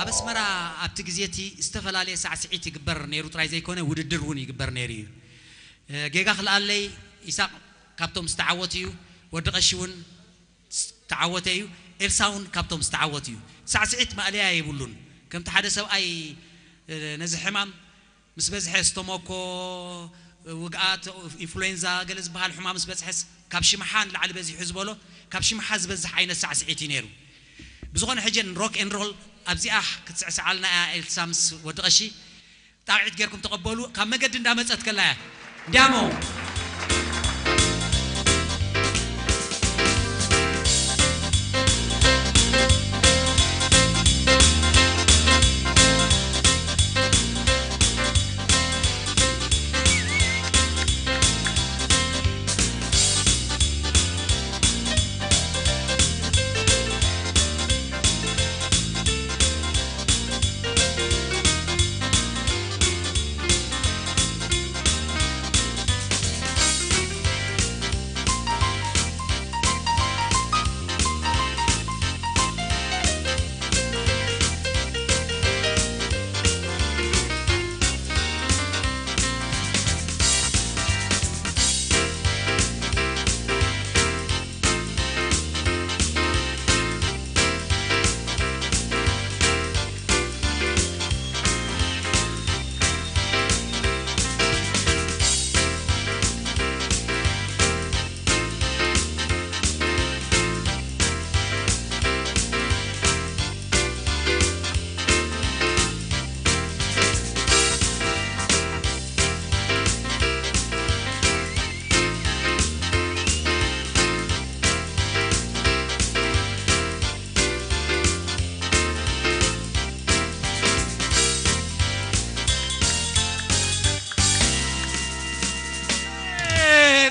ኣብ ኣስመራ ኣብቲ ግዜ እቲ ዝተፈላለየ ሳዕስዒት ይግበር ነይሩ ጥራይ ዘይኮነ ውድድር እውን ይግበር ነይሩ እዩ። እ፣ ጌጋ ክልኣለይ፣ ኢሳቕ ካብቶም ዝተዓወቱ እዩ፣ ወዲ ቀሺ እውን ዝተዓወተ እዩ፣ ኤልሳ እውን ካብቶም ዝተዓወቱ እዩ። ሳዕስዒት ማእለያ የብሉን። ከምቲ ሓደ ሰብኣይ፣ እ፣ ነዚ ሕማም ምስ በዝሐ፣ ስቶሞኮ፣ ውግኣት፣ ኢንፍሉዌንዛ፣ ገለ ዝበሃል ሕማም ምስ በዝሐስ ካብ ሽምሓ ንላዕሊ በዚሑ ዝበሎ፣ ካብ ሽምሓ ዝበዝሕ ዓይነት ሳዕስዒት እዩ ነይሩ። ብዝኾነ ሕጂ ሮክ ኤን ሮል ኣብዚኣ ክትስዕስዓልና እያ። ኤልሳ ምስ ወዲ ቀሺ ጣቕዒት ጌርኩም ተቐበሉ። ካብ መገዲ እንዳመጸት ከላ እያ። እንዲያሞ።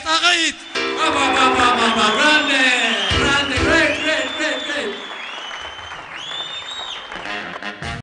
ጣቕዒት።